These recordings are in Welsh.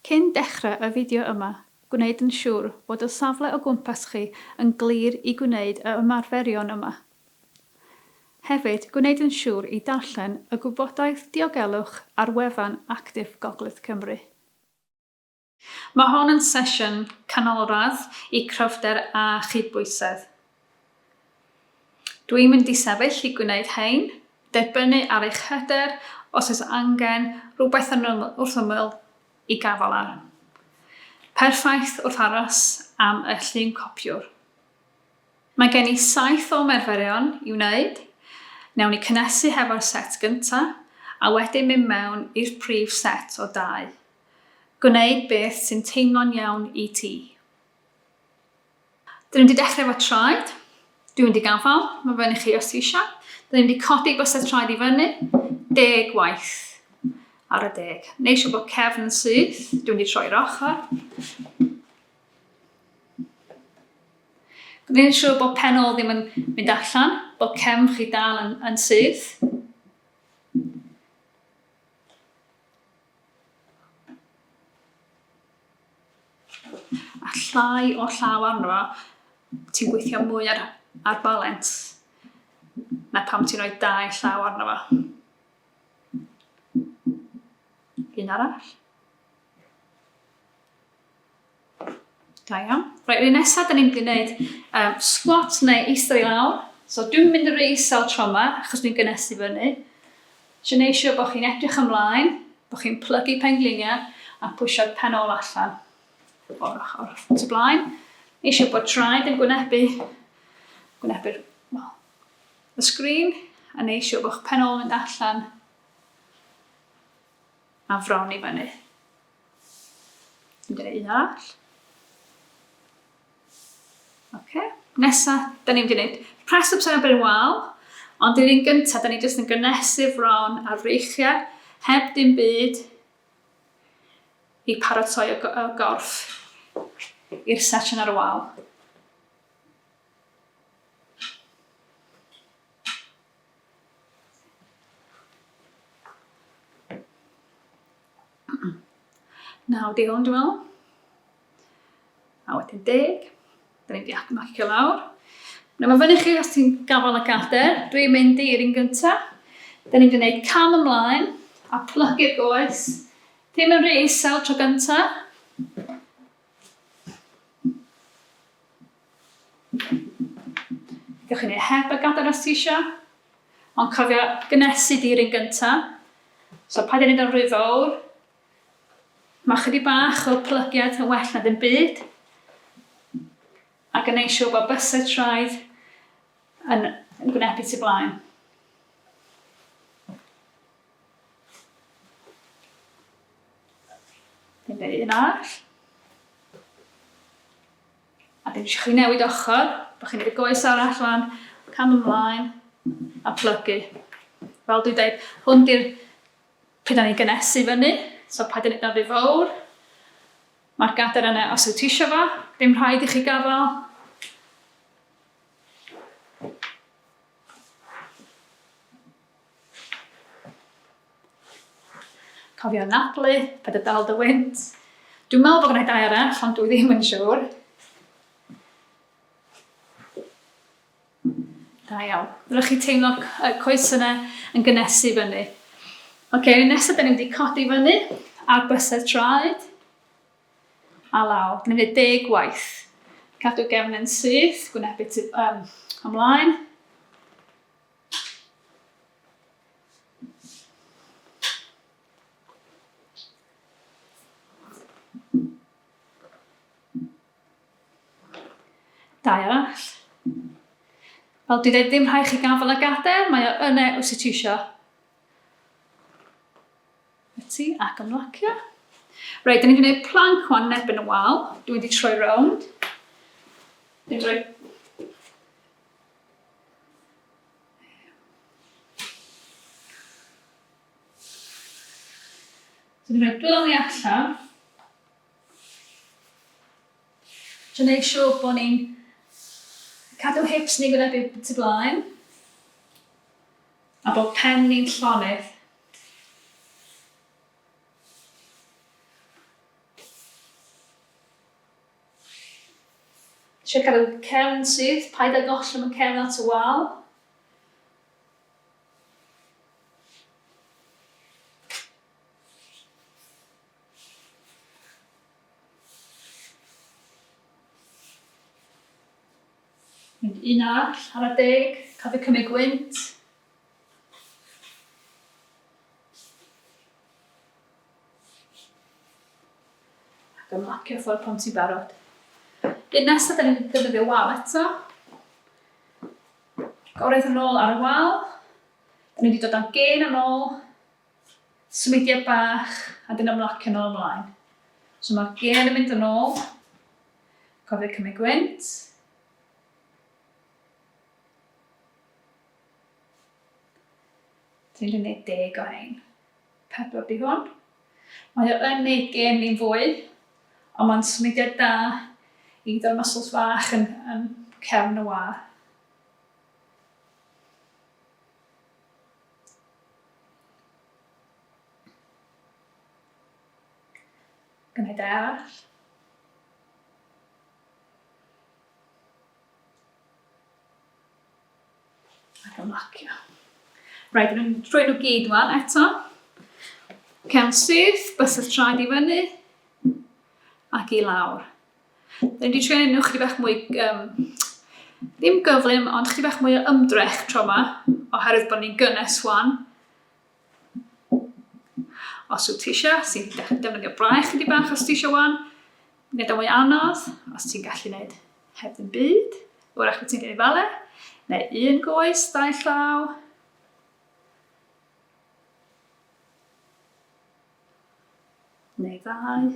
Cyn dechrau y fideo yma, gwneud yn siŵr bod y safle o gwmpas chi yn glir i gwneud y ymarferion yma. Hefyd, gwneud yn siŵr i darllen y gwybodaeth diogelwch ar wefan Actif Gogledd Cymru. Mae hon yn sesiwn canolradd i cryfder a chydbwysedd. Dwi'n mynd i sefyll i gwneud hein, debynnu ar eich hyder os oes angen rhywbeth yn wrth ymyl i gafael ar. Perffaith wrth aros am y llun copiwr. Mae gen i saith o ymarferion i wneud. Newn ni cynnesu hefo'r set gynta, a wedyn mynd mewn i'r prif set o dau. Gwneud beth sy'n teimlo'n iawn i ti. Dyn ni'n mynd i dechrau efo traed. Dwi'n mynd i gafael, mae fyny chi os ti eisiau. Dyn ni'n mynd i codi bysedd traed i fyny, deg waith ar y deg. Neu eisiau bod cefn yn syth, dwi'n mynd i troi'r ochr. Gwneud yn siŵr bod pen ôl ddim yn mynd allan, bod cefn chi dal yn, yn syth. A llai o llaw arno fo, ti'n gweithio mwy ar, ar balens na pam ti'n rhoi dau llaw arno fo. Un arall. Da iawn. Reit, yr un nesaf, da ni'n mynd i wneud um, squat neu eistedd i lawr. So dwi'n mynd yn rhy isel tro yma, achos dwi'n gynnesu fyny. Eisiau gwneud siŵr bod chi'n edrych ymlaen, bod chi'n plygu pengliniau a pwysio'r pen ôl allan o'r ochr tu blaen. Eisiau bod traed yn gwynebu, gwynebu'r, well, y sgrin, a neud siŵr bod pen ôl yn mynd allan a fron i fyny. Dwi'n gwneud un arall. Oce. Nesa, da ni'n mynd i wneud press-ups ar erbyn y wal, ond i'r un gyntaf, da ni jyst yn gynnesu fron ar freichiau, heb dim byd i paratoi y gorff i'r sesiwn ar y wal. Naw di hwn, dwi'n meddwl. A wedyn deg. Da ni'n di acmacio lawr. Nawr mae fyny chi os ti'n gafael y gader. Dwi'n mynd i'r un gyntaf. Da ni'n mynd i wneud cam ymlaen a plygu'r goes. Ddim yn rhy isel tro gyntaf. Gewch chi wneud heb y gadair os ti isio. Ond cofio gynnesu di'r un gynta. So paid â wneud o'n rhy fawr. Mae chydig bach o plygiad yn well na ddim byd. Ac yn neud siŵr bod bysedd traed yn, yn gwynebu tu blaen. Dwi'n gwneud un arall. A dim eisiau chi newid ochr, bod chi'n gwneud y goes arall fan, cam ymlaen a plygu. Fel dwi'n dweud, hwn di'r pryd da ni'n gynnesu fyny, so paid â wneud o'n rhy fawr. Mae'r gadair yna os wyt ti eisiau fo, dim rhaid i chi gafael. Cofio anadlu, paid â dal dy wynt. Dwi'n meddwl bod gennai dau arall, ond dwi ddim yn siŵr. Da iawn. Rydych chi teimlo y coes yna yn gynnesu fyny. Oce, okay, nesaf da ni'n mynd i codi fyny ar bysedd traed a lawr. Da ni'n mynd deg waith. Cadw gefn yn syth, gwynebu tu, um, ymlaen. Dau arall. Fel dwi dweud, ddim rhaid chi gafael y gadair, mae o yna os wyt ti isio. Ti ac ymlacio. Reit, dyn ni'n gwneud plank wan yn erbyn y wal. Dwi'n wedi troi rownd. Dwi'n rhoi So dwi'n rhoi dwylo ni allan. Dwi'n gwneud siŵr bod ni'n cadw hips ni'n gwynebu tu blaen. A bod pen ni'n llonydd. Eisiau cadw cefn syth, paid â gollwng y cefn at y wal. Mynd un arall ar y deg, cofio cymryd gwynt. Ac ymlacio ffordd pan ti'n barod. Un nesaf, da ni'n defnyddio wal eto. Goredd yn ôl ar y wal. Da ni wedi dod â gen yn ôl. Symudiad bach, a dyn ymlacio nôl ymlaen. So mae'r gen yn mynd yn ôl. Cofio cymryd gwynt. Dwi'n mynd i wneud deg o hein. 4 di hwn. Mae o yn neud gen ni'n fwy, ond mae'n symudiad da i gyda'r muscles fach yn, yn cefn y war. Gwneud e arall. Ac ymlacio. Rhaid, dyn nhw'n troi nhw gyd wan eto. Cefn syth, bysedd traed i fyny ac i lawr. Dyn ni wedi trio nhw chydig bach mwy, um, ddim gyflym, ond chydig bach mwy o ymdrech tro yma, oherwydd bod ni'n gynnes wan. Os wyt ti eisiau, sy'n defnyddio braich chydig bach os ti eisiau wan, wneud o mwy anodd, os ti'n gallu gwneud heb ddim byd, wrach wyt ti'n gwneud fel e, neu un goes, dau llaw. Neu ddau.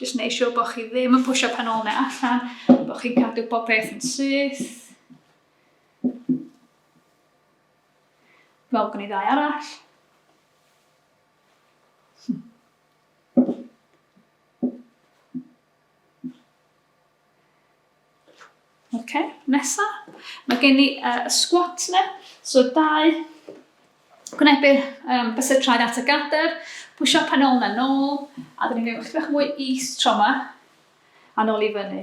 Jyst wneud siŵr bod chi ddim yn pwysio pen ôl neu allan, bod chi'n cadw bob peth yn syth. Fel gwneud ddau arall. Ok, nesa. Mae gen i uh, squat yna. So dau, gwnebu'r um, bysedd traed at y gader, pwysio pen ôl na nôl, a dyn ni'n gwneud chydig bach mwy is tro yma, a nôl i fyny.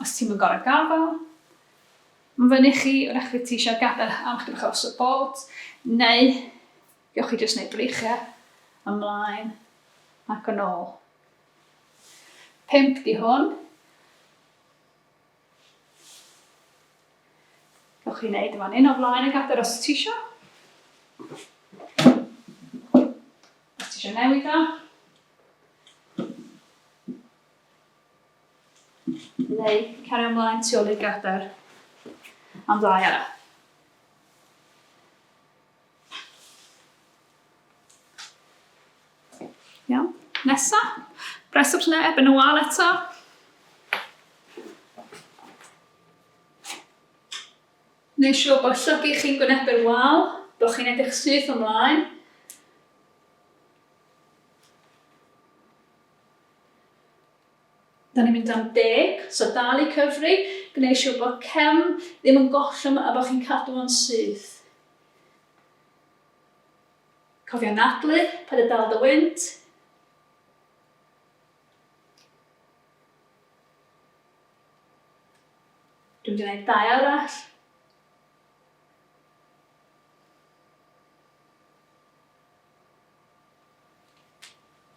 Os ti'n mynd gorau gafael, Mae'n fyny chi, wrach fydd ti eisiau gadael am chydig bach o support, neu gewch chi jyst wneud breichiau ymlaen ac yn ôl. 5 di hwn. Gewch chi wneud yma'n un o flaen y gadair os ti eisiau. Os ti eisiau newid o. Neu cario ymlaen tu ôl i'r gadair am ddau arall. Iawn. Nesa. Press ups yna erbyn y wal eto. Neu siŵr bod llygu chi'n gwynebu'r wal, bod chi'n edrych syth ymlaen. Da ni'n mynd am deg, so dal i cyfri, gwneud siŵr bod cefn ddim yn gollwng a bod chi'n cadw o'n syth. Cofio anadlu, paid â dal dy wynt. Dwi'n mynd i wneud dau arall.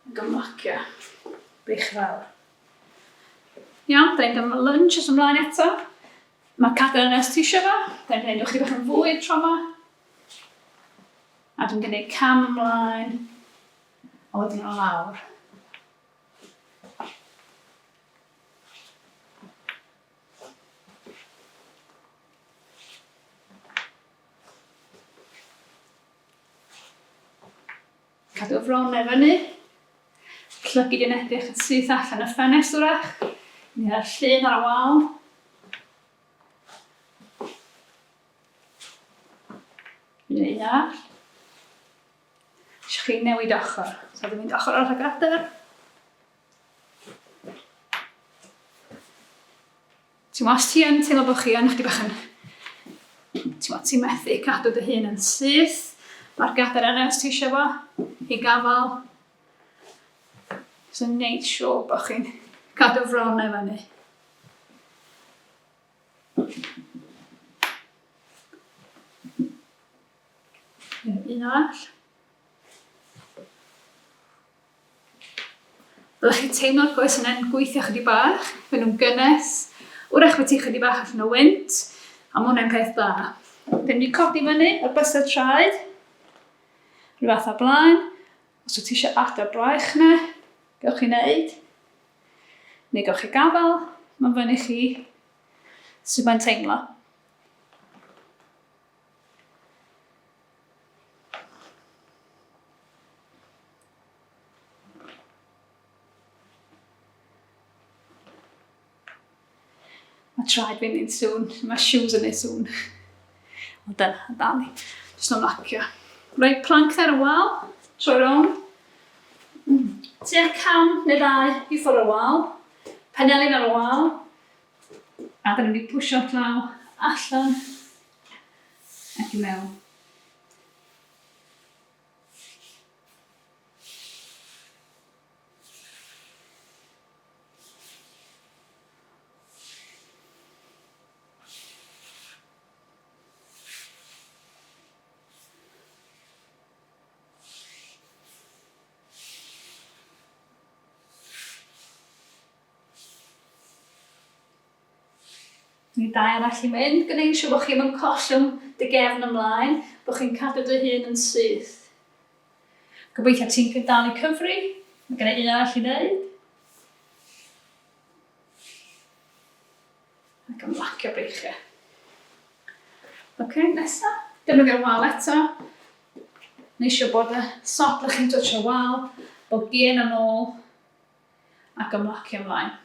Ac ymlacio. Bych fawr. Iawn, da ni'n mynd am lunge os ymlaen eto. Mae cadair yna os ti eisiau fo. Da ni'n gwneud nhw bach yn fwy tro yma. A dwi'n gwneud cam ymlaen, a wedyn o lawr. Cadw fron e fyny. Llygid yn edrych yn syth allan y ffenest wrach. Neu ar llun ar y wal. Neu un arall. Eisiau chi newid ochr. So dwi'n mynd ochr arall y gadair. Ti'n gwybod, os ti yn teimlo bod chi yn chdi bach yn... Ti'n gwybod, ti'n methu cadw dy hun yn syth. Mae'r gadair yna os ti eisiau fo, i gafael. So wneud siŵr bod chi'n cadw fron e fyny. Un arall. Byddwch chi'n teimlo'r goes yna'n gweithio chydig bach, maen nhw'n gynnes, wrach bod ti chydig bach allan o wynt, a mae hwnna'n peth da. Dyn ni codi fyny y bysedd traed, rhyw fath o blaen. Os wyt ti eisiau adael braich yna, gewch chi wneud. Neu gewch chi gafael, mae'n fyny chi sut mae'n teimlo. Mae traed fi'n neud sŵn, mae shoes yn neud sŵn. Ond dyna, dal i. Jyst yn ymlacio. Reit, plank ar y wal, troi rownd. Tua cam neu ddau i ffwrdd o'r wal. Penelin ar y wal. A dyn ni'n mynd i pwysio llaw allan ac i mewn. Ni dau arall i mynd. Gwneud siŵr bod chi'm yn collwng dy gefn ymlaen, bod chi'n cadw dy hun yn syth. Gobeithio ti'n dal i cyfri. Mae gen i un arall i wneud. Ac ymlacio breichiau. Oce, okay, nesa. Defnyddio'r wal eto. Neisio bod y sodl chi'n twtio wal, bod gen yn ôl ac ymlacio ymlaen.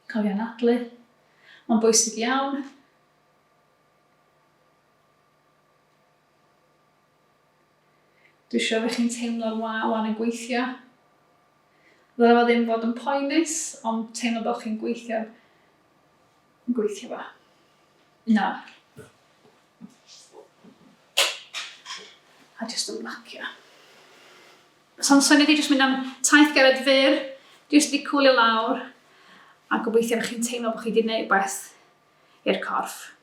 Cofio anadlu. Mae'n bwysig iawn. Dwi eisiau fy chi'n teimlo'r waw wan yn gweithio. Ddylai fo ddim fod yn poenus, ond teimlo bod chi'n gweithio, yn gweithio fo. Na. A jyst ymlacio. So'n syniad i jyst mynd am taith gerdded fyr, jyst i cwlio lawr, a gobeithio bod chi'n teimlo bod chi wedi gwneud rhywbeth i'r corff.